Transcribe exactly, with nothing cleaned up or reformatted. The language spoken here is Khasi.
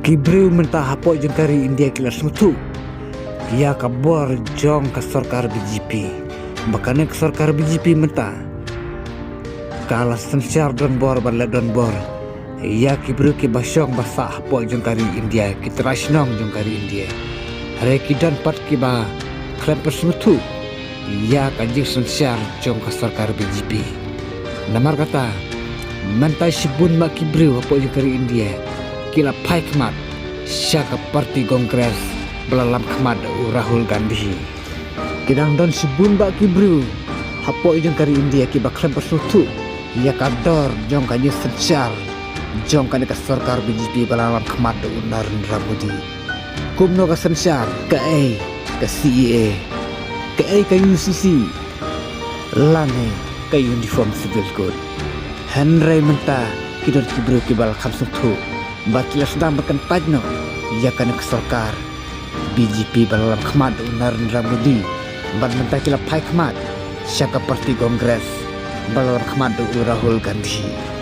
Ki briew mynta hapoh jong ka ri India ki la sngewthuh ïa ka bor jong ka sorkar B J P, ba kane ka sorkar B J P mynta ka la synshar donbor bad leh donbor ïa ki briew kiba shong ba sah hapoh jong ka ri India, ki trai shnong jong ka ri India. Hynrei ki don pat kiba khlem pat sngewthuh ïa ka jingsynshar jong ka sorkar B J P. Namar kata, mynta shibun bah ki briew hapoh jong ka ri India ki la phai khmat sha ka party Congress ba la lam khmat da u Rahul Gandhi. Ki dang don shibun bah ki briew hapoh jong ka ri India kiba khlem pat sngewthuh ïa ka dor jong ka jingsynshar jong kane ka sorkar B J P ba la lam khmat da u Narendra Modi. Kumno ka synshar, kaei ka C A A, kaei ka U C C, lane ka Uniform Civil Code. Hynrei mynta ki don ki briew kiba la kham sngewthuh bad ki la sdang ban kyntait noh ïa kane ka sorkar B J P ba la lam khmat da u Narendra Modi, bad mynta ki la phai khmat sha ka party Congress ba la lam khmat da u Rahul Gandhi.